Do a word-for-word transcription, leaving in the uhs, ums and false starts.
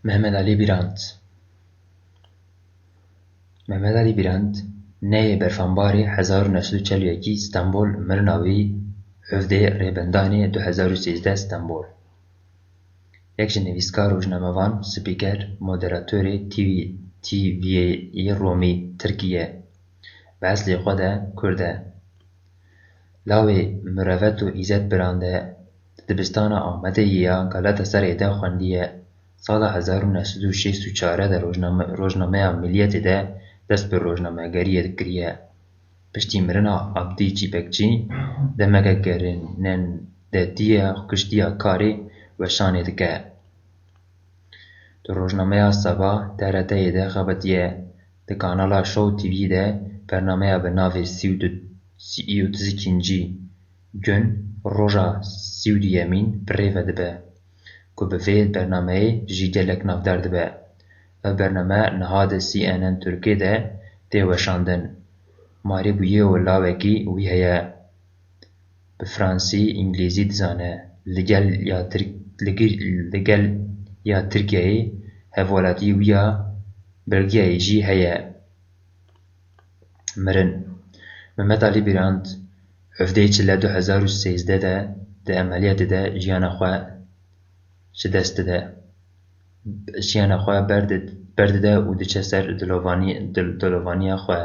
Mehmet Alî Birand. Mehmet Alî Birand neyê berfanbarê hezar û neh sed û çel û yekî Stenbol, mirina wî hevdê Rêbendanê du hezar û sêzdeh Stenbol. Yek ji nivîskar, rojnamevan, spîker, moderatorê T V, T V'yê Romî, Tirkiye. Bi eslê xwe de Kurd e. Lawê Mirevet û Îzet Birand e. Di dibistana Amedê ya Galatasaray de xwendiye. Sala hezar û neh sed û şêst û çar de rojname-, rojnameya Milliyetê de dest bi rojnamegeriyê kiriye. Piştî mirina Abdî Çîpekçî, demeke gerînendetiye, xwekiştiya karê weşanê dike. Di rojnameya Seba, T R T'yê de xebitiye. Di kanala Show T V de bernameya bi navê sî û du, sî û du gün, roja sî û duyemîn, bi rê ve dibe, ku bi vê bernameyê jî gelek navdar dibe. Ev bername niha di C N N Tirkiyê de tê weşandin. Marî bûyî û lawekî wî heye. Bi fransî, îngilîzî dizane. Li gel ya Tirk-, li gel, li gel ya Tirkiyeyê hevwelatî wî ya Belgiyayê jî heye. Mirin. Mehmet Alî Birand, hevdeyê Çile du hezar û sêzdeh de di emeliyatê de jiyana xwe ji dest dide. Jiyana xwe berde-, berdide û diçe ser dilovani-, dil-, dilovaniya xwe.